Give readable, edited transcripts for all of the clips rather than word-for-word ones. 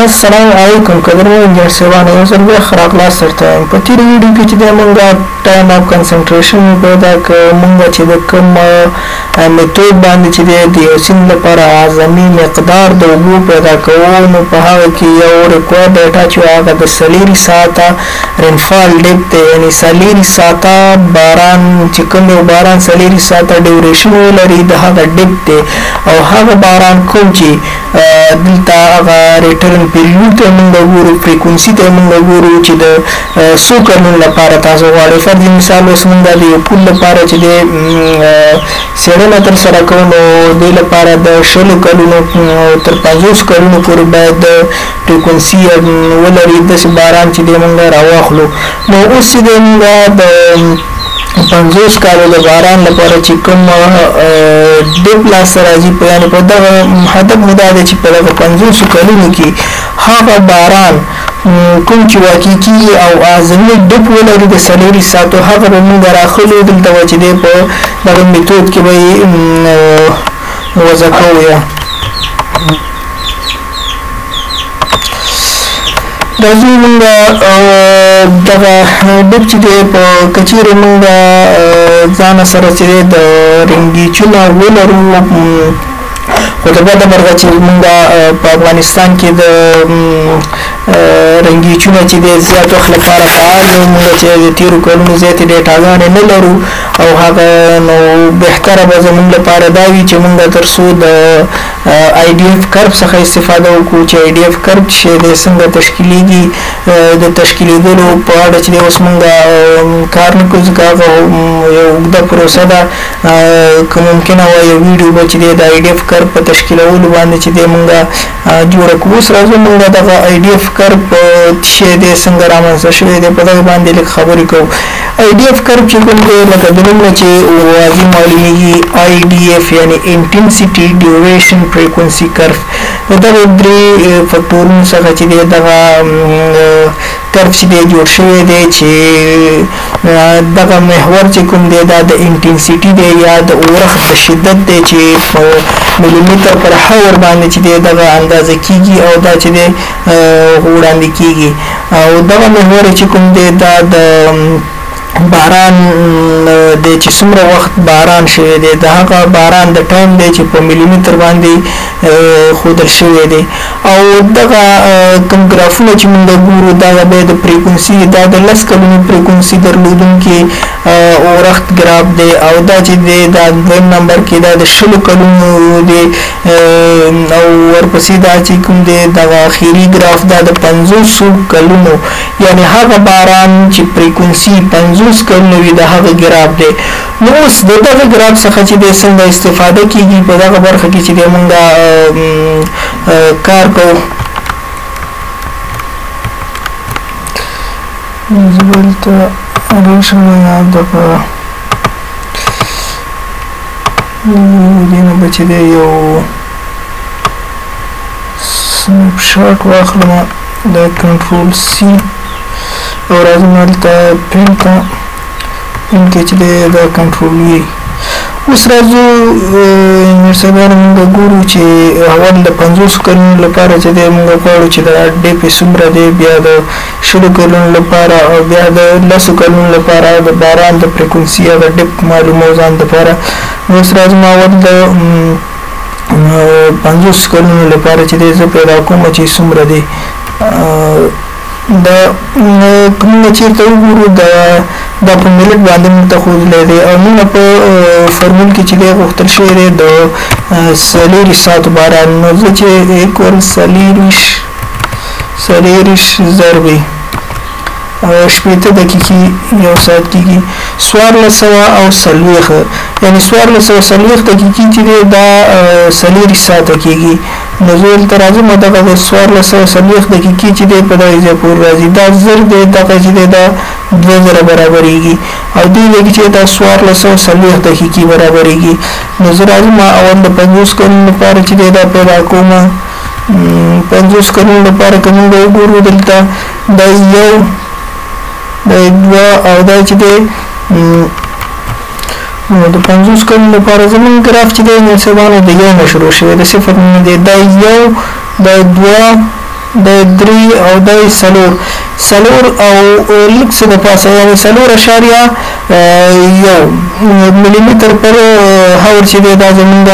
السلام علیکم قدرمن انجینر صاحبانو، یو ځل بیا ښه راغلاست درته وایم. په تېرو ویډیو کې چې دی مونږ time of concentration پیدا کړ، مونږ چې د کوم میتود باندې چې دی د یو سیند لپاره اعظمي مقدار د اوبو پیدا کوو، نو په هغه کې یو required data چې هغه د 24 ساعته rainfall depth دی، یعنې 24 ساعته باران چې کوم یو باران 24 ساعته duration ولري د هغه depth دی، او هغه باران کوم چې دلته هغه return period ته مونږ ګورو، frequency ته مونږ ګورو چې د څو کلونو لپاره تاسو غواړئ. فرض مثال اوس مونږ د یو پول لپاره چې د څېړنه ترسره کوو، نو دې لپاره د 20 کلونو تر 50 کلونو پورې باید د frequency ولري، داسې باران چې دی مونږ راواخلو. نو اوس چې دی مونږ د 50 کالو د باران لپاره چې کوم depth لاسته راځي، یعنې په دغه هدف مو دا دی چې په دغه 50 کلونو کې هغه باران کوم چې واقع کېږي او اعظمي depth ولري د 24 ساعتو، هغه به موږ راخلو. دلته به چې دی په دغه میتود کې به یې وضع کوو. یا راځو مونږ دغه depth چې دی په کچېرې مونږ ځانه سره چې دی د rain gauge ونه ولرو، خو د بده مرغه چې مونږ په افغانستان کې د rain gauge ونه چې دی زیات وخت لپاره فعال نه، مونږ چې د تېرو کلونو زیاتې ډیټاګانې نه لرو، او هغه نو بهتره به زمونږ لپاره دا وي چې مونږ تر څو د IDF curve څخه استفاده وکړو. چې IDF curve چې دی څنګه تشکیلیږي، د تشکیلېدلو په اړه چې دی اوس مونږ کار نه کوو، ځکه هغه یو اوږده پروسه ده. که ممکنه وه یو ویډیو به چې دی د IDF curve په تشکیلولو باندې چې دی مونږ جوړه کړو. اوس راځو مونږ دغه IDF curve چې دی څنګه رامنځته شوی دی په دغه باندې لږ خبرې کوو. IDF curve چې کوم دی لکه د نوم نه چې واضح معلومیږي، IDF یعنې intensity duration frequency curve، دغه درې فکټورونو څخه چې دی دغه curve چې دی جوړ شوی دی، چې دغه محور چې کوم دی دا د intensity دی یا د اورښت د شدت دی چې په millimeter per hour باندې چې دی دغه اندازه کیږي او دا چې دی وړاندې کیږي، او دغه محور چې کوم دی دا د باران دی چې څومره وخت باران شوی دی، د هغه باران د time دی چې په ملي متر باندې ښودل شوی دی. او دغه کوم ګرافونه چې موږ ګورو دغه بیا د frequency، دا د 10 کلونو frequency درلودونکي اورښت ګراف دی، او دا چې دی دا دویم نمبر کې دا د 20 کلونو دی، او ورپسې دا چې کوم دی دغه اخري ګراف دا د 50 کلونو، یعنې هغه باران چې frequency 50 کلونه وي د هغه ګراف دی. نو اوس د دغه ګراف څخه چې دی څنګه استفاده کیږي په دغه برخه کې چې دی مونږ کار کوو. زه به دلته راشم دغه دې نه به چې دی یو snapshot واخلم، د control C، او راځم هلته paint ته، paint کې چې دی دا control V. اوس راځو انجینر صاحبانو مونږ ګورو چې اول د 50 کلونو لپاره چې دی مونږ غواړو چې دا depth یې څومره دی، بیا د 20 کلونو لپاره، او بیا د 10 کلونو لپاره د باران د frequency هغه depth معلومو ځان دپاره. اوس راځم اول د 50 کلونو لپاره چې دی زه پیدا کوم چې څومره دی. دا که مونږ چېرته وګورو دا په minute باندې مونږ ته ښودلی دی، او مونږ په فرمول کې چې دی غوښتل شوی دی د 24 ساعتو باران، نو زه چې equal 24 ضربې 60 دقیقې یو ساعت کېږي، 1440، یعنې 1440 دقیقې چې دی دا 24 ساعته کېږي. نو زه دلته راځم او دغه د 1440 دقیقې چې دی په دغه ځای پورې راځي، دا 1000 دی، دغه چې دی دا 2000 برابرېږي، او دې ځای کې چې دا 1440 دقیقې برابرېږي. نو زه راځم اول د 50 کلونو لپاره چې دی دا پیدا کوم. 50 کلونو لپاره که موږ وګورو دلته دا یو، دا دوه، او دا چې دی نو د 50 کلونو لپاره زمونږ ګراف چې دی انجینر صاحبانو د یو نه شروع شوی، د صفر نه دی، دا یو، دا دوه، د 3 او د 4 4 او لږ څه د پاسه، یعنې 4.1 ملي متر پر هاور چې دی دا زمونږ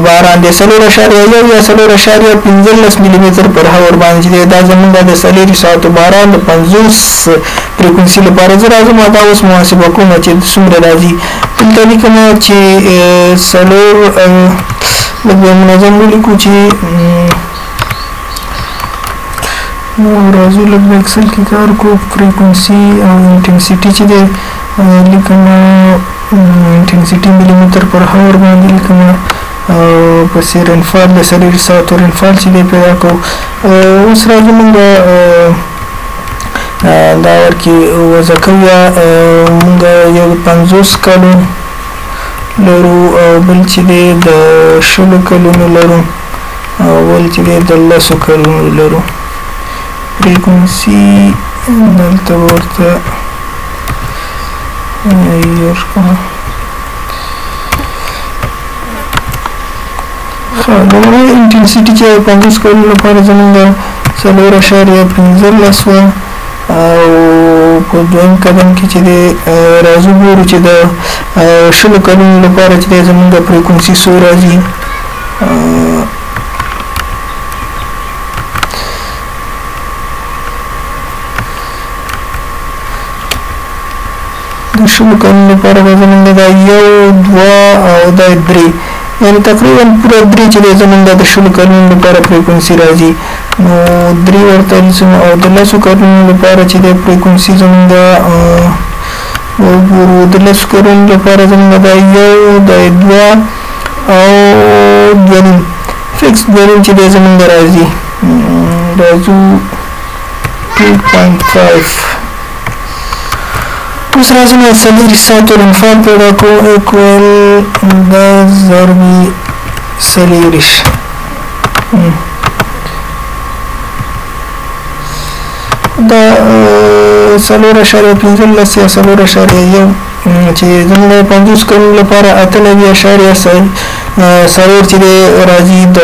باران دی. 4.1 یا 4.15 ملي متر پر هاور باندې چې دی دا زمونږ د 4 ساعتو باران د 50 فریکونسي لپاره. زه راځم دا اوس محاسبه کوم چې څومره راځي. دلته لیکم چې 4، لږ به منظم ولیکو چې نو راځو لږ به اکسل کې کار کوو. فریکونسي او انټنسټي چې دی لیکم، انټنسټي ملي متر پر هاور باندې لیکم، او پسې رینفال د 4 ساعتو رینفال چې دی پیدا کوو. اوس راځو موږ دا ورکې وضع کوو، یا موږ یو 50 کلو لرو او بل چې دی د 20 کلونو لرو او بل چې دی د 10 کلونو لرو. فریکونسي دلته ورته ښه، لومړی انټنسټي چې 50 کلونو لپاره زمونږ 4.15 وه، او په دویم قدم کې چې دی راځو ګورو چې د 20 کلونو لپاره چې دی زمونږ فریکونسي څو راځي. د 20 کلونو لپاره به زمونږ دا 1، 2 او دا 3، یعنې تقریبا پوره 3 چې دی زمونږ د 20 کلونو لپاره فریکونسي راځي، نو 3 ورته نیسو. او د 10 کلونو لپاره چې دی فریکونسي زمونږ وګورو، د 10 کلونو لپاره زمونږ دا 1، دا 2 او 2.5، فکس 2.5 چې دی زمونږ راځي. راځو 2.5. اوس راځو نو 4 ساعتو رینفال پیدا کوو، ایکوال دا ضربي 4. دا 4.15 یا 4.1 چې زموږ 50 کلونو لپاره 98.4 چې دی راځي. د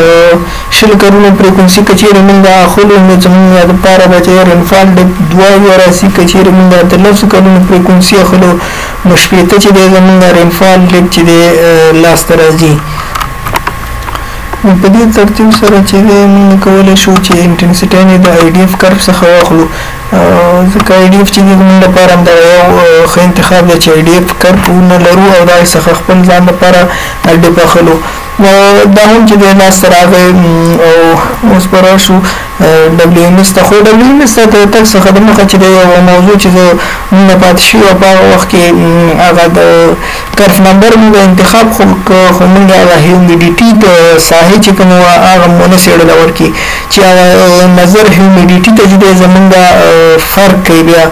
20 کلونو فریکونسي که چېرې موږ اخلو نو زموږ لپاره به چې رینفال د 2 راسي. که چېرې موږ د 10 کلونو فریکونسي اخلو نو 60 چې دی زموږ رینفال ډیپ چې دی لاسته راځي. نو په دې ترتیب سره چې دی موږ کولی شو چې انټنسټي د آی ډي اف کرف څخه واخلو، ځکه آی ډي اف چې دی زموږ لپاره همدغه یو ښه انتخاب دی چې آی ډي اف کرف ونه لرو او د هغې څخه خپل ځان لپاره ډیپ اخلو. دا هم چې دی لاسته راغی. او اوس به راشو ډبلیو ایم اس ته. خو ډبلیو ایم اس ته د تګ څخه د مخه چې دی یوه موضوع چې زه مونږ پاتې شوي وه په هغه وخت کې، هغه د کرف نمبر مونږ انتخاب خو مونږ هغه هیومیډیټي د ساحې چې کومه وه هغه مو نه څېړله ورکې، چې هغه نظر هیومیډیټي ته چې دی زمونږ فرق کوي. بیا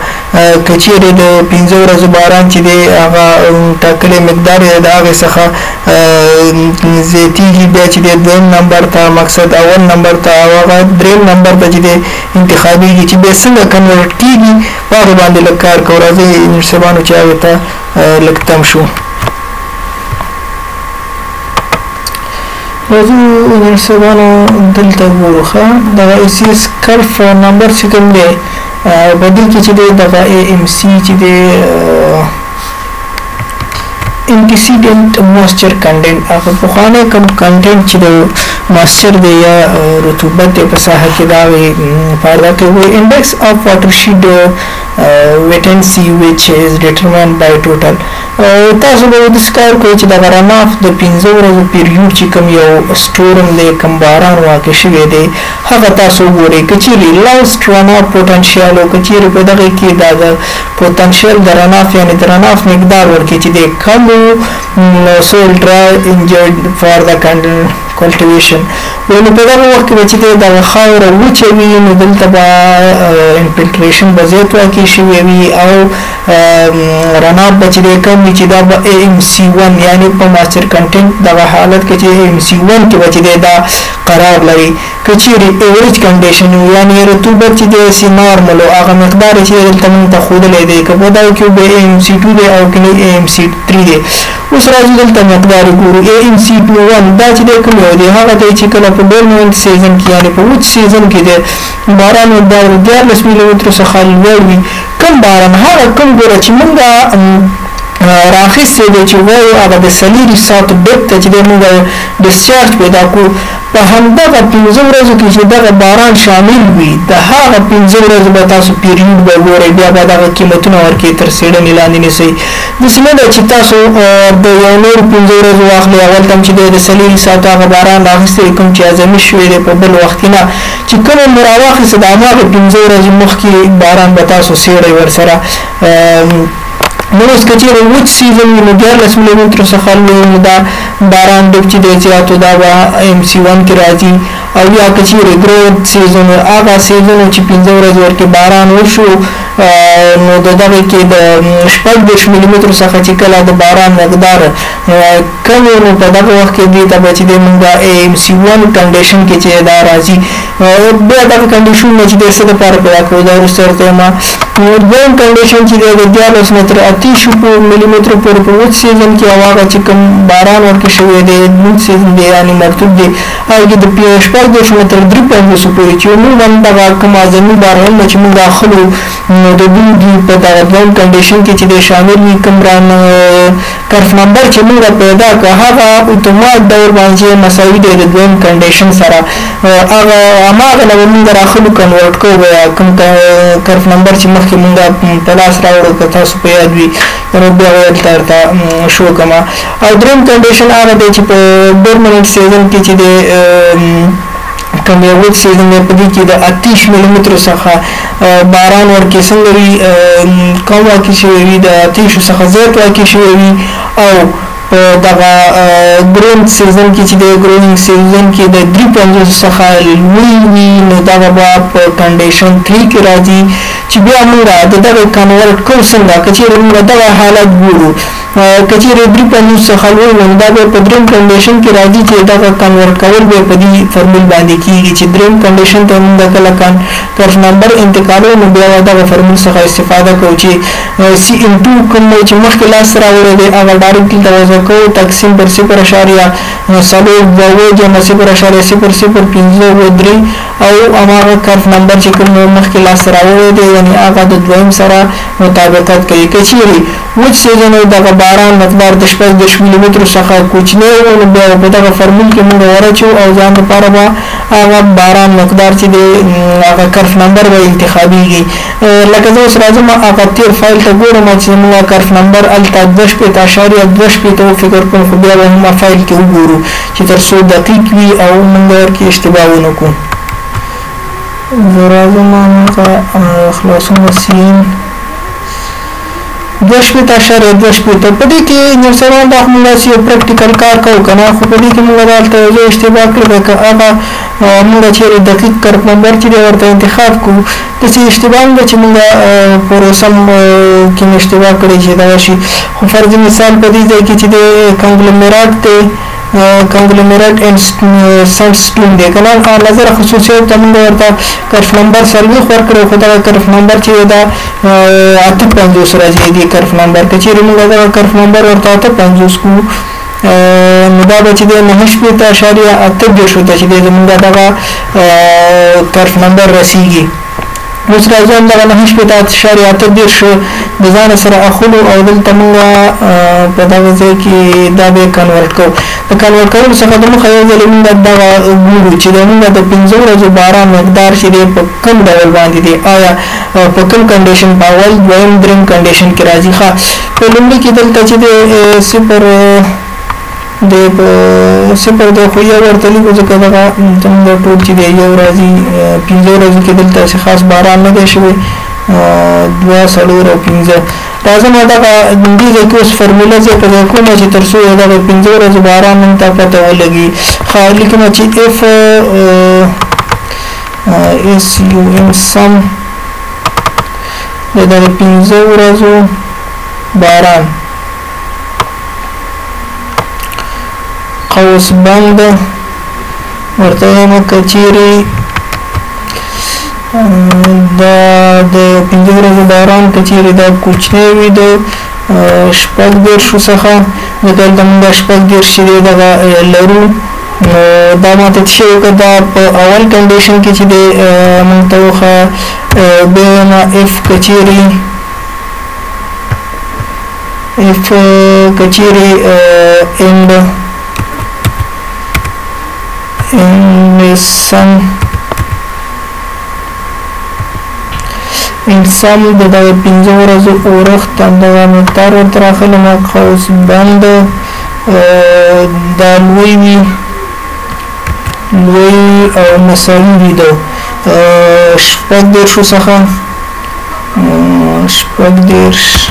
که چېرې د 5 ورځو باران چې دی هغه ټاکلی مقدار یې د هغې څخه زیاتېږي، بیا چې دی دویم نمبر ته، مقصد اول نمبر ته او هغه دریم نمبر ته چې دی انتخابېږي، چې بیا څنګه کنورټ کېږي په هغې باندې لږ کار کوو. راځئ انجنیر صاحبانو چې هغې ته لږ تم شو. راځو انجنیر صاحبانو دلته ګورو. ښه، دغه ای سي اس کرف نمبر چې کوم دی په دې کې چې دی دغه ای ایم سي چې دی انټیسیډنټ موئسچر کنټینټ، هغه پخوانی کوم کنټینټ چې د موئسچر دی یا رطوبت دی په ساحه کې، دا هغې په اړه کوي. انډیکس اف واټر شیډ ویټنسي which is determined by total. تاسو به داسې کار کوئ چې دغه رناف د 5 ورځو پیریوډ چې کوم یو سټورم دی، کوم باران واقع شوی دی، هغه تاسو وګورئ. که چېرې لاست رناف پوتنشیال او که چېرې په دغې کې دا د پوتنشیال د رناف یعنې د رناف مقدار ورکړي چې دی کم و، نو سویل ډرای انجرډ فار د کلټیویشن، نو په دغه وخت کې به چې دی دغه خاوره وچه وي، نو دلته به انفلټریشن به زیات واقع شوی وي او رناف به چې دی کم وي، چې دا به ای ایم سی 1 یعنې په ماستر کنټینټ دغه حالت کې چې ای ایم سی 1 کې به چې دی دا قرار لري. که چیرې ایوریج کنډیشن وي، یعنی رطوبت چې دی سي نارمل او هغه مقدار چې دلته موږ ته ښودلی دی، که په دغه کې به ایم سی 2 دی او که نه ایم سی 3 دی. اوس راځو دلته مقدار ګورو. ایم سی 1 دا چې دی کوم یو دی، هغه دی چې کله په ډورمنټ سیزن کې، یعنی په وچ سیزن کې دی باران مقدار 13 ملي مترو څخه لوړ وي. کوم باران؟ هغه کوم ګوره چې موږ راخیستی دی چې وایو هغه د 24 ساعتو ډیپ ته چې دی موږ ډسچارج پیدا کړو، په همدغه 5 ورځو کې چې دغه باران شامل وي، د هغه 5 ورځو به تاسو پیریډ به ګورئ، بیا به دغه قیمتونه ورکې تر څېړنې لاندې نیسئ. داسې نه ده چې تاسو د یو نور 5 ورځو واخلئ، اول ته چې دی د 24 ساعتو هغه باران راخیستی کوم چې اعظمي شوی دی په بل وخت کې، نه، چې کوم مو راواخیسته د هماغه 5 ورځې مخکې باران به تاسو څېړئ ورسره. نو اوس که چېرې وچ سیزن وي نو 13 ملي مترو څخه لوی نو دا باران ډب چې دی زیات، دا به ایم سی 1 کې راځي. او یا که چېرې ګروت سیزن، هغه سیزن چې 5 ورځې ورکې باران وشو، نو د دغه کې د 36 ملي مترو څخه چې کله د باران مقدار کم وي، نو په دغه وخت کې دې ته به چې دی موږ ایم سی 1 کنډیشن کې چې دا راځي. بیا دغه کنډیشنونه چې دی څه دپاره پیدا کوو، دا وروسته ورته ما. دویم کنډیشن چې دی د 13 نه تر 28 ملي مترو پورې په وچ سیزن کې، او هغه چې کوم باران ورکې شوی دی وچ سیزن دی یعنی مرطوب دی، او د 36 نه تر 53 پورې چې عموماً دغه کوم اعظمي بارانونه چې موږ اخلو نو د دوی په دغه دویم کنډیشن کې چې دی شامل وي. کوم ران کرف نمبر چې موږ پیدا کړ هغه اتومات ډول باندې مساوي دی د دویم کنډیشن سره، هغه هماغه نه به موږ راخلو کنورټ کوو بیا کوم کرف نمبر چې مخکې موږ په لاس راوړو، که تاسو په یاد وي نو بیا به دلته ورته شو کوم. او دریم کنډیشن هغه دی چې په ډورمنټ سیزن کې چې دی کوم یو وچ سیزن دی، په دې کې د 28 ملي مترو څخه باران ورکې څنګه وي، کم واقع شوی وي، د 28 څخه زیات واقع شوی وي، او په دغه ګرون سیزن کې چې د ګرونینګ سیزن کې د 53 څخه لوی وي، نو دغه به په کنډیشن 3 کې راځي. چې بیا موږ د دغه کنورټ کوو څنګه؟ که چېرې موږ دغه حالت ګورو، که چېرې 53 څخه لوی وي نو دا به په دریم کنډیشن کې راځي، چې دغه کنورټ کول به په دې فرمول باندې کېږي، چې دریم کنډیشن ته موږ کله کرف نمبر انتقالوو نو بیا دغه فرمول څخه استفاده کوو چې سی ام 2 کوم چې مخکې لاس راوړی دی هغه ډایرکټ دلته وضع کوو، تقسیم پر 0.42 جمع 0.005 3، او هماغه کرف نمبر چې کوم مخکې لاس راوړی دی، یعنی هغه د دویم سره مطابقت کوي. که چېرې وچ سیزن دغه باران مقدار د 36 ملي مترو څخه کوچنی و، نو بیا په دغه فرمول کې موږ وراچو او ځان لپاره به هغه باران مقدار چې دی هغه کرف نمبر به انتخابېږي. لکه زه اوس راځم هغه تېر فایل ته ګورم چې زموږ کرف نمبر هلته 62.62 فکر کوم، خو بیا به هم فایل کې وګورو چې تر څو دقیق وي او موږ ورکې اشتباه ونه کړو. زه راځم هغه خلاصوم سین 62.62. په دې کې انجنیر دا خو موږ داسې یو پریکټیکل کار کوو که نه، خو په دې کې موږ دلته یو ځای اشتباه کړې ده، که هغه موږ چېرې دقیق کرف نمبر چې دی ورته انتخاب کړو، داسې اشتباه نه ده چې موږ پروسه کې مو اشتباه کړې چې دغه شي. خو فرض مثال په دې ځای کې چې دی کنګلومرات دی، کنګلومرات اینډ ساند دی که نه، نظر خصوصیات ته موږ ورته کرف نمبر 40 ورکړو، خو دغه کرف نمبر چې دا 58 راځي دی کرف نمبر. که چېرې موږ دغه کرف نمبر ورته 58 کړو نو دا به چې دی 69.38 ته چې دی زموږ دغه کرف نمبر رسیږي. اوس راځو همدغه 69.38 د ځانه سره اخلو او دلته موږ په دغه ځای کې دا به کنورټ کوو. د کنورټ کولو څخه د مخه یو ځل موږ دغه ګورو چې د موږ د 5 ورځو باران مقدار چې دی په کوم ډول باندې دی، آیا په کوم کنډیشن، په اول، دویم، دریم کنډیشن کې راځي. ښه، په لومړي کې دلته چې دی صفر دی، په صفر دی، خو یو ورته لیکو ځکه دغه زموږ ټول چې دی یو راځي. 5 ورځو کې دلته داسې خاص باران نه دی شوی، 2، 4 او 5. راځم دغه دې ځای کې اوس فرموله ځای په ځای کوم چې تر څو دغه 5 ورځو باران موږ ته پته ولګي. ښه، لیکم چې اف اس یو ام سم د دغه 5 ورځو باران قوس بند ورته وایم که چیرې دا د 5 ورځو باران که چیرې دا کوچنی وي د 36 څخه، ځکه دلته موږ 36 چې دی دغه لرو، نو دا ماته څه شی وکړه؟ دا په اول condition کې چې دی موږ ته وښیه. بیا وایم if که چیرې and sum د دغه 5 ورځو اورښت همدغه مقدار ورته راخلم، قوس بند دا لوی وي، لوی او مساوي وي د 36 څخه، 36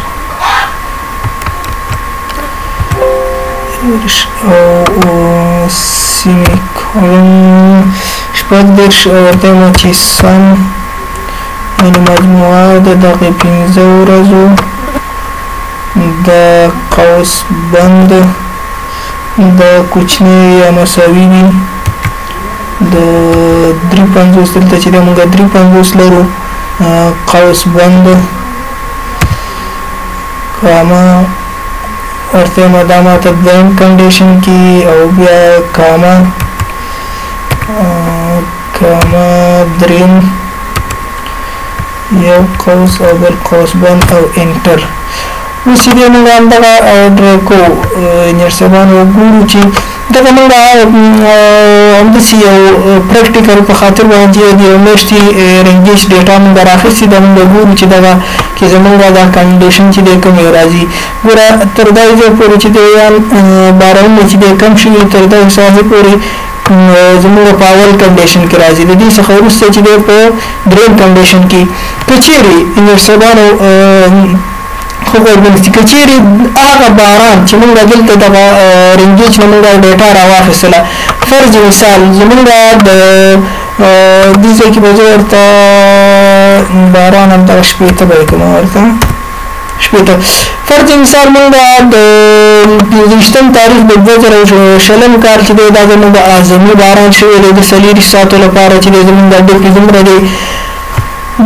او semicolon 36 ورته وایم چې sum یعنې مجموعه د دغې 5 ورځو د قوس بند د کوچنی یا مساوي وي د 53. دلته چې دی موږ 53 لرو، قوس بند کاما ورته وایم دا ماته دویم condition کې، او بیا کاما کاما دریم یو قوس او بل قوس بند او enter. اوس چې دی موږ همدغه ډرا کوو انجنیر صاحبان، وګورو چې دغه موږ همداسې یو practical په خاطر باندې د یو میاشتې rain gauge data موږ راخیستې ده. موږ ګورو چې دغه کې زموږ دا condition چې دی کوم یو راځي. ګوره تر دا ځای پورې چې دی بارانونه چې دی کم شوي، تر دغې ساحې پورې زموږ په اول condition کې راځي. د دې څخه وروسته چې دی په دریم condition کې، که چیرې انجنیر صاحبانو خو غوږ ونیسي، که چیرې هغه باران چې موږ دلته دغه rain gauge نه موږ data راواخیستله، فرض مثال زموږ د دې ځای کې به زه ورته باران همدغه 60 به یې کړم، ورته 60. فرض مثال موږ د 25 تاریخ د 2020 کال چې دی دا زموږ اعظمي باران شوی دی د 24 ساعتو لپاره چې دی زموږ dip دومره دی،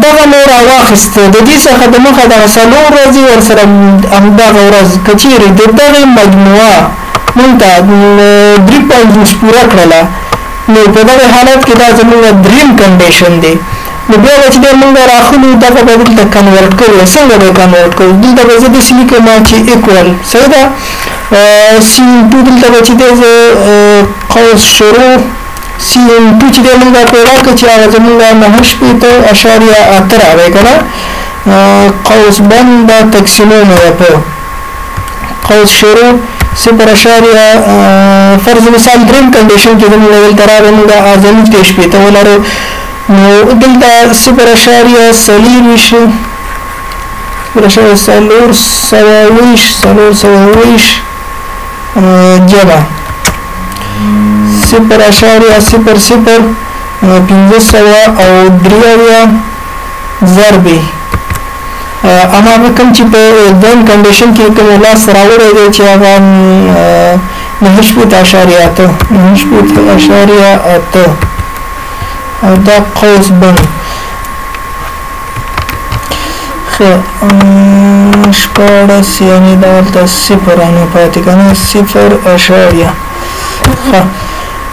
دغه مو راواخیست. د دې څخه د مخه دغه 4 ورځې ورسره همدغه ورځ که چیرې د دغې مجموعه مونږ ته 53 پوره کړله، نو په دغه حالت کې دا زموږ دریم condition دی. نو بیا به چې دی مونږ راخلو دغه به دلته convert کوو. څنګه به convert کوو؟ دلته به زه داسې لیکم چې equal، صحیح ده، C 2، دلته به چې دی زه قوس شروع C 2 چې دی مونږ پیدا کړو چې هغه زمونږ 69.8 راغی که نه، قوس بند دا تقسیموم یې په قوس شروع 0 اعشاریه، فرض مثال دریم condition کې زمونږ دلته راغی، مونږ اعظمي چې 60 ولرو، نو دلته 0.24، 0.420، 420 جمع 0.00 573 ضربې هماغه کوم چې په دویم condition کې کوم لاس راوړی دی چې هغه 69.8، 69.8 او دا قوس بند. ښه 16 یعنې دا هلته صفر نه پاتې که نه، صفر اعشاریه. ښه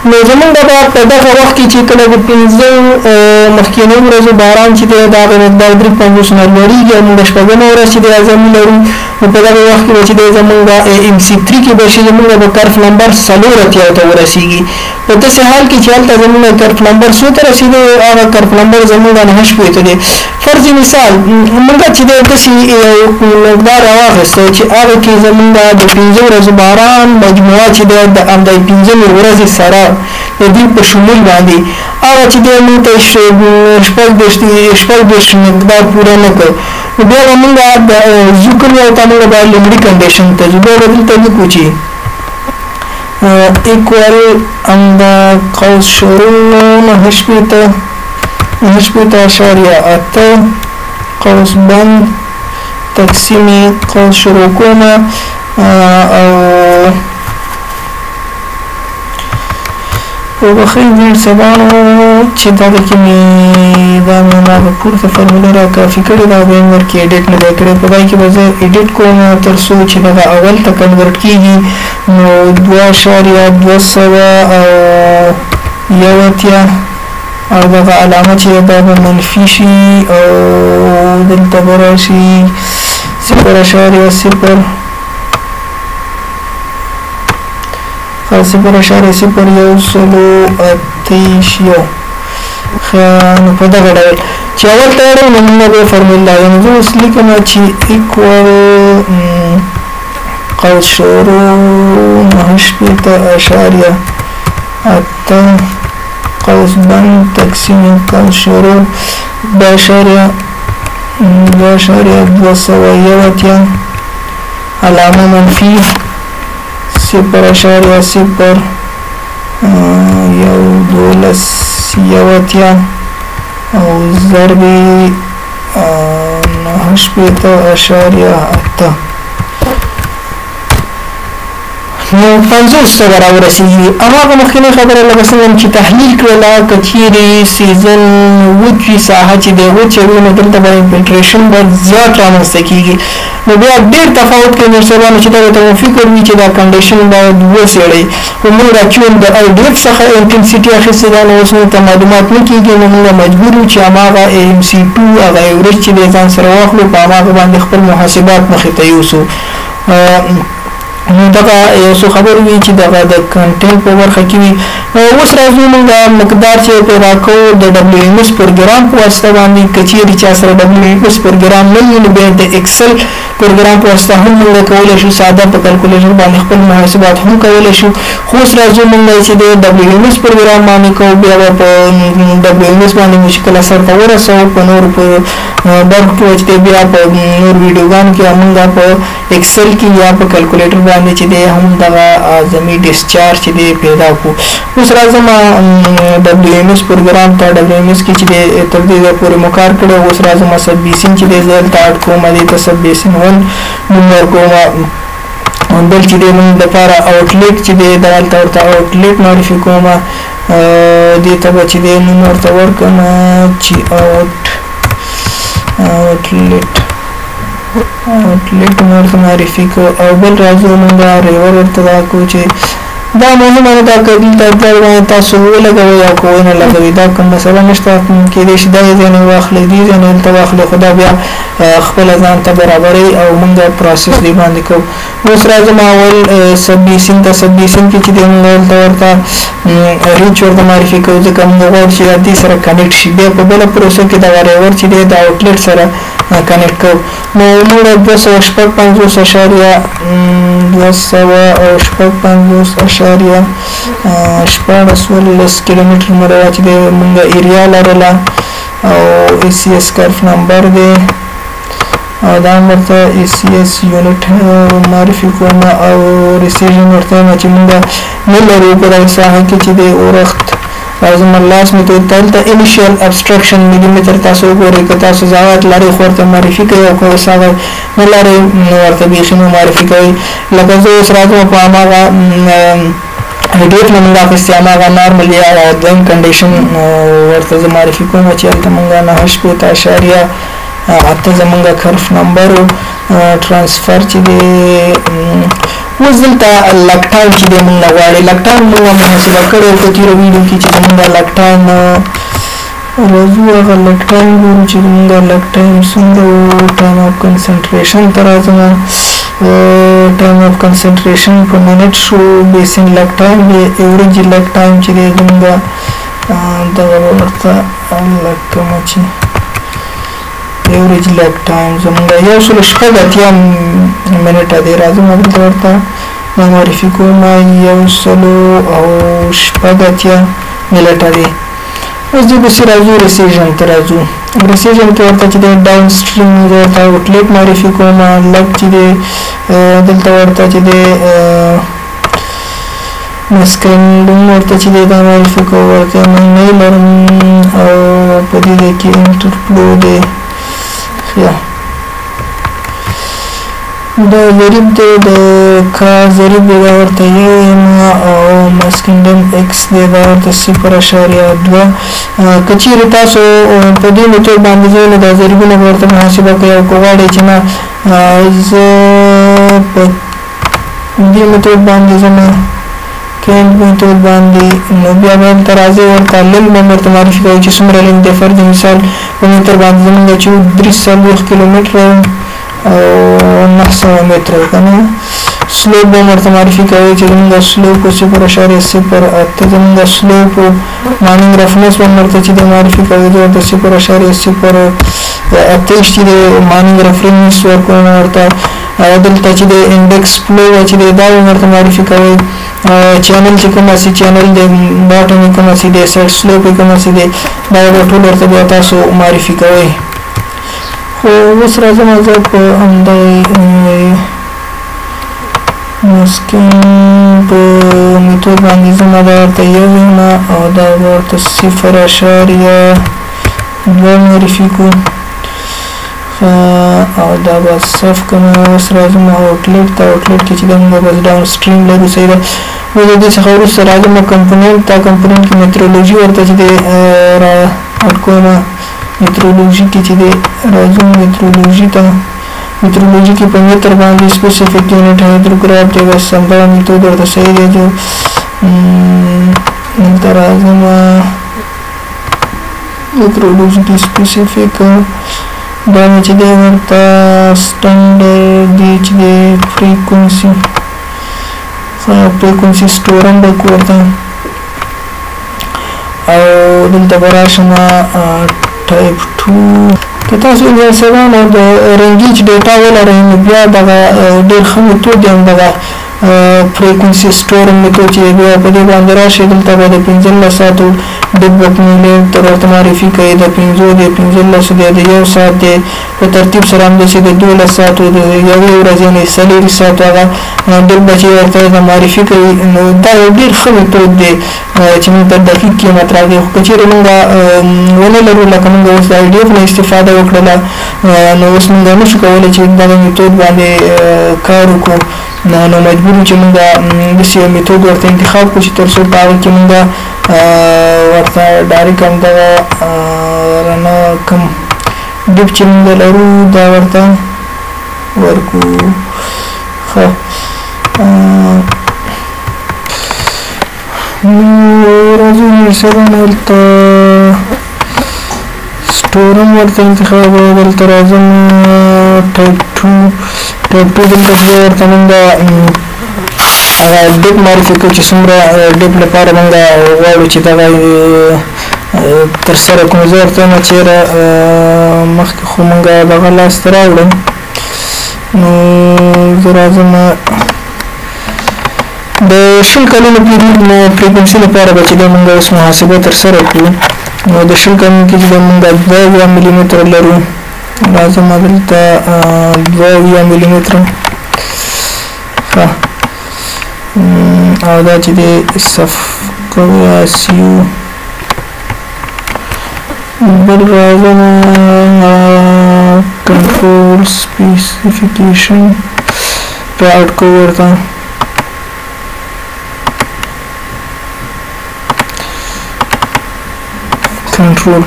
نو زمونږ به په دغه وخت کې چې کله د 5 مخکینیو ورځو باران چې دی د هغې مقدار 53 نه لوړېږي او موږ شپږمه ورځ چې دی اعظمي لرو، نو په دغه وخت کې به چې دی زمونږ MC 3 کې به شي، زمونږ به curve number 84 ته ورسېږي. په داسې حال کې چې هلته زمونږ curve number څو ته رسېدی، هغه curve number زمونږ 69 دی. فرض مثال موږ چې دی داسې یو مقدار راواخیسته چې هغه کې زمونږ د 5 ورځو باران مجموعه چې دی د همدې پنځمې ورځې سره د دې په شمول باندې هغه چې دی موږ ته 36 مقدار پوره نه کړ، نو بیا به موږ د ځو کوم یو ته، موږ به لومړي condition ته ځو. بیا به دلته لیکو چې equal همدا قوس شروع 69.8 قوس بند تقسیم قوس شروع کومه او وبخښئ انجنیر صاحبانو چې دغه کې مې دا مې هماغه پورته فارموله را کاپي کړې ده، بیا مې ورکې edit نه دی کړی. په دای کې به زه edit کوم تر څو چې دغه اول ته convert کېږي. نو 2.281 او دغه علامه چې دا به منفي شي او دلته به راشي 0.0 0.0128. ښه، نو په دغه ډول چې اول ته اړوو نو موږ به فارموله، یعنې زه اوس لیکم چې equal قوس شروع 69.8 قوس بند تقسیم قوس شروع 2.281 علامه منفي 0.0 11281 او ضرب 69.8. نو 50 ته به راورسېږي. هماغه مخکینۍ خبره لکه څنګه چې تحلیل کړله، که چیرې season وچ وي، ساحه چې دی وچه وي، نو دلته به infiltration به زیات رامنځته کېږي. نو بیا ډېر تفاوت کوي نور صاحبانو چې دغه ته مو فکر وي چې دا condition باید وڅېړئ. خو موږ چون د IDF څخه intensity اخیستې ده، نو اوس موږ ته معلومات نه کېږي، نو موږ مجبور یو چې هماغه MC2 هغه average چې دی ځان سره واخلو، په هماغه باندې خپل محاسبات مخې ته یوسو. نو دغه یو څو خبرې وي چې دغه د content په برخه کې وي. اوس راځو موږ مقدار چې پیدا کوو د WMS پروګرام په واسطه باندې. که چیرې چا سره WMS پروګرام نه وي، نو بیا د Excel پروګرام په واسطه هم موږ کولی شو ساده په calculator باندې خپل محاسبات هم کولی شو. خو اوس راځو موږ چې د WMS پروګرام باندې کوو، بیا به په WMS باندې مو چې کله سر ته ورسوو په نورو په برخو کې چې بیا په نور ویډیوګانو کې موږ په Excel کې یا په calculator باندې چې دی هم دغه اعظمي discharge چې دی پیدا کړو. اوس راځم WMS پروګرام ته. WMS کې چې دی تر دې ځایه پورې مو کار کړی. اوس راځم sub basin چې دی زه دلته add کوم، دې ته sub basin 1 نوم ورکوم. بل چې دی موږ دپاره outlet چې دی دلته ورته outlet معرفي کوم. دې ته به چې دی نوم ورته ورکړم چې outlet مو ورته معرفي کړو. او بل راځو موږ river ورته دا کوو چې دا مهمه نه ده که دلته باندې تاسو ولګوئ او که ونه لګوئ، دا کوم مسله نشته. کېدای شي دغې ځای نه واخلئ، دې ځای نه دلته واخلئ، خو دا بیا خپله ځان ته برابروي او موږ process دې باندې کوو. اوس راځم اول sub basin ته. sub basin کې چې دی موږ دلته ورته reach ورته معرفي کوو، ځکه موږ غواړو چې دا دې سره connect شي. بیا په بله پروسه کې دغه river چې دی د outlet سره connect کوو. نو موږ 256.16 کیلومتر مربع چې دی موږ area لرله او ACS curve number دی او دا هم ورته ACS unit معرفي کوم او recession ورته وایم چې موږ نه لرو په دغه ساحه کې چې دی اورښت. راځم لاس مې ته دلته initial abstraction millimeter تاسو وګورئ، که تاسو ضایعات لرئ خو ورته معرفي کوئ او که اوس هغه نه لرئ نو ورته بیخي مه معرفي کوئ. لکه زه اوس راځم په هماغه IDF نه موږ اخیستې هماغه normal یا دویم condition ورته زه معرفي کوم چې هلته موږ 69.8 زمونږ curve number و. transfer چې دی اوس دلته lag time چې دی موږ نه غواړي. lag time موږ محاسبه کړی په تېرو ویډیو کې چې زمونږ lag time راځو هغه lag time ګورو چې زمونږ lag time څومره و. time of concentration ته راځم. time of concentration په minute شو. basin lag time دی، average lag time چې دی زمونږ دغه به ورته lag کوم چې average lag time زمونږ 186 منټه دی. راځم دلته ورته دا معرفي کوم 186 منټه دی. اوس دې پسې راځو recession ته راځو. recession کې ورته چې دی downstream ورته outlet معرفي کوم. لږ چې دی دلته ورته چې دی مسکن ورته چې دی دا معرفي کوو، ورته موږ نه لرم او په دې ځای کې interflow دی. دا ضریب دی د کا ضریب دی، دا ورته یو یم او مسکنډم ایکس دی، دا ورته 0.2. که چیرې تاسو په دې میتود باندې ځئ نو دا ضریبونه به ورته محاسبه کوئ، او که غواړئ چې نه زه په دې میتود باندې ځم کینډ میتود باندې، نو بیا به دلته راځئ ورته لل به ورته معرفي کوئ چې څومره لینک دی. فرض مثال په متر باندې زمونږ چې 43 کیلومتره او 900 متره که نه. سلوپ به ورته معرفي کوئ چې زمونږ سلوپ 0.08 زمونږ سلوپ مانینګ رفنس به ورته چې دی معرفي کوئ، زه ورته 0.028 چې دی مانینګ رفرنس ورکوم ورته. او دلته چې دی انډیکس فلو چې دی دا به ورته معرفي کوئ. چینل چې کوم هسې چینل دی، باټم یې کوم هسې دی، سایډ سلوپ یې کوم هسې دی، دا به ټول ورته بیا تاسو معرفي کوئ. خو اوس راځم زه په همدغې مسکن په میتود باندې ځم، دا ورته یو یم او دا به ورته 0.2 معرفي کړو او دا به صف کړم. اوس راځم آوټلیټ ته، آوټلیټ کې چې دی موږ بس ډاون سټریم لرو، صحیح ده. نو د دې څخه وروسته راځم کمپوننټ ته، کمپوننټ کې میترولوژي ورته چې دی را اډ کوم. میترولوژي کې چې دی راځم میترولوژي ته، میترولوژي کې په متر باندې سپیسیفیک یونټ هایدروګراف دی، بس همدغه میتود ورته صحیح دی. جو دلته راځم میترولوژي کې سپیسیفیک دا مې چې دی ورته سټنډرډ دی چې دی فریکونسي، فریکونسي سټورم به کو ورته. او دلته به راشم ټایپ 2. که تاسو انجنیرانو د رنګیج ډیټا ولرئ نو بیا دغه ډېر ښه میتود دی، همدغه فریکونسي سټورم میتود چې بیا په دې باندې راشئ. دلته به د 15 ساعتو ډیپ میلې تر ورته معرفي کوي، د 5 دی، 15 دی، د 1 ساعت دی، په ترتیب سره همداسې د 12 ساعتو، د یوې ورځې یعنې 24 ساعتو هغه ډېر بچې ورته د معرفي کوي. نو دا یو ډېر ښه میتود دی چې موږ ته دقیق قیمت راکوي. خو که چیرې موږ ونه لرو، لکه موږ اوس د آی ډي اف نه استفاده وکړله، نو اوس موږ نه شو کولی چې دغه میتود باندې کار وکړو، نو مجبور یو چې موږ داسې یو میتود ورته انتخاب کړو چې تر څو په هغه کې موږ ورته ډایرک همدغه رڼا کوم ډیپ چې موږ لرو دا ورته ورکړو. ښه نو راځو مثلاً دلته سټورم ورته انتخاب، دلته راځم ټایپ 2، ټایپ 2 دلته بیا ورته موږ هغه ډیپ معرفي کړو چې څومره ډیپ لپاره موږ غواړو چې دغه ترسره کړو. زه ورته وایم چې مخکې خو موږ دغه لاسته راوړم، نو زه راځم د 20 کلونو پیریډ نو فریکونسي لپاره به چې دی موږ اوس محاسبه ترسره کړو. نو د 20 کلونو کې چې دی موږ 72 ملي متره لرو، راځم دلته 72 ملي متره. ښه او دا چې دی صف کوو یا سیو بل راځم کنټرول سپیسیفیکیشن را اډ کوو ورته. کنټرول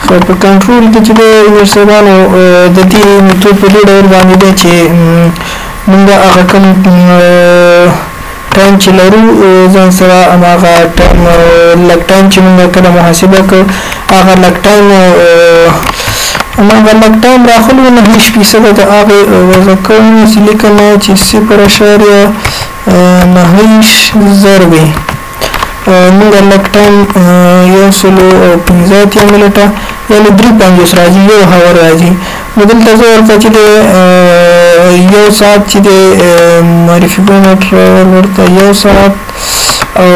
خو په کنټرول کې چې دی ورسېدانو د دې میتود په دې ډول باندې دی چې موږ هغه کوم ټایم چې لرو ځان سره هماغه ټایم لږ ټایم چې موږ کله محاسبه کړو هغه لږ ټایم هماغه لږ ټایم راخلو 29% د هغې وضع کوم چې لیکم چې 0.29 ضربې موږ لږ ټایم 185 منټه یعنې 53 راځي، یو هاور راځي. نو دلته زه ورته چې دی یو ساعت چې دی معرفي کوم ورته یو ساعت، او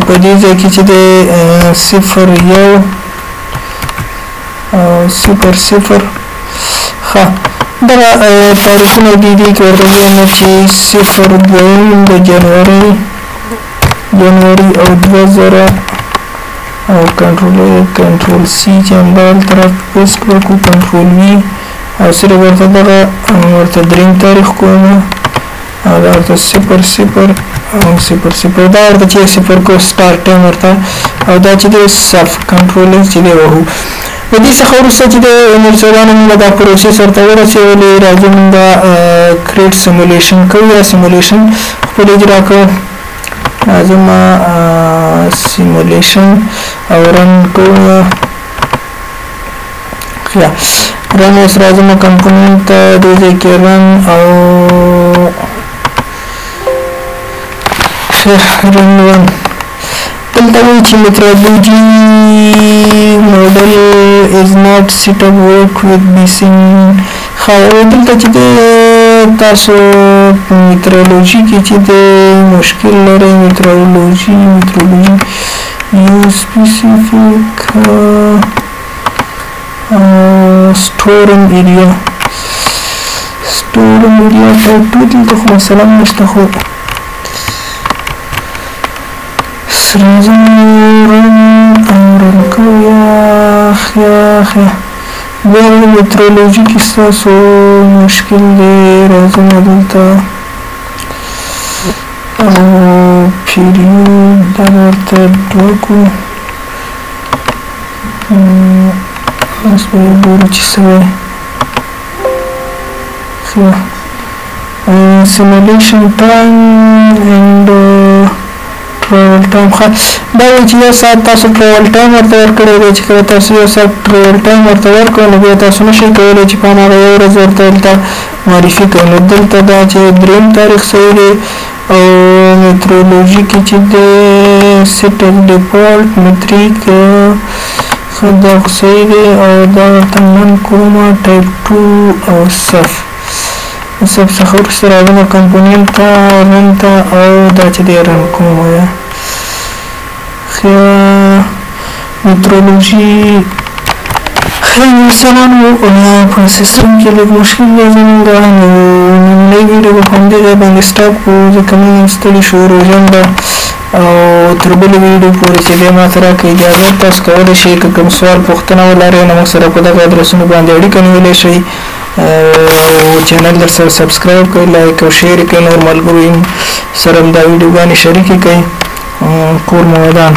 په دې ځای کې چې دی 0 1 او 0 0. ښه دغه تاریخونه دي دي کې ورته وایم چې 0 2 د جنوري او 2000 او کنټرول سی چې همدغه طرف پیسټ وکړو، کنټرول وي او صرف ورته دغه ورته دریم تاریخ کوم او دا ورته 0 0 او 0 0 دا ورته چې 0 کو سټارټ ټایم ورته او دا چې دی صف کنټرول چې دی وهو. د دې څخه وروسته چې د انرژیانو موږ دا پروسس ورته ورسولې، راځو موږ کریټ سیمولیشن کوو یا سیمولیشن خپل اجرا کوو. راځو ما سیمولیشن او رن کوو. یا رن اوس راځو ما کمپوننټ ته دې ځای کې رن او رن 1. دلته وایي چې metrology model is not set up work with BSIM. ښه، دلته چې دی تاسو metrology کې چې دی مشکل لرئ، metrology use specific storm area type 2. دلته خو مثلا نشته، خو راځم رن او رن کوو. یا ښه، بیا metrology کې ستاسو مشکل دی. راځم دلته او period دا ورته 2 کړو. اوس به وګورو چې څه وایي. ښه، simulation time and travel time. ښه، دا وایي چې 1 ساعت تاسو travel time ورته ورکړی دی، چې کله تاسو 1 ساعت travel time ورته ورکړو نو بیا تاسو نشئ کولی چې په هماغه یوه ورځ ورته دلته معرفي کړئ. نو دلته دا چې دریم تاریخ صحیح دی او metrology کې چې دی set as default metric، ښه دا خو صحیح دی. او دا ورته none کوم ټایپ 2 او صف څخه وروسته راځم component ته run ته او دا چې دی run کوم. یا ښه، metrology. ښه انسانانو په سیستم کې لږ مشکل دی زمونږ، نو نننۍ ویډیو به په همدې ځای باندې stop کړو، ځکه موږ هم ستړي شو، روژه ده. او تر بلې ویډیو پورې چې دی ما ته راکړئ اجازه. تاسو کولی شئ که کوم سوال پوښتنه ولرئ نو موږ سره په دغه ادرسونو باندې اړیکه نیولی شئ او channel در سره subscribe کړئ، like او share کړئ، نور ملګرو سره هم دا ویډیوګانې شریکې کړئ. کور مو ودان.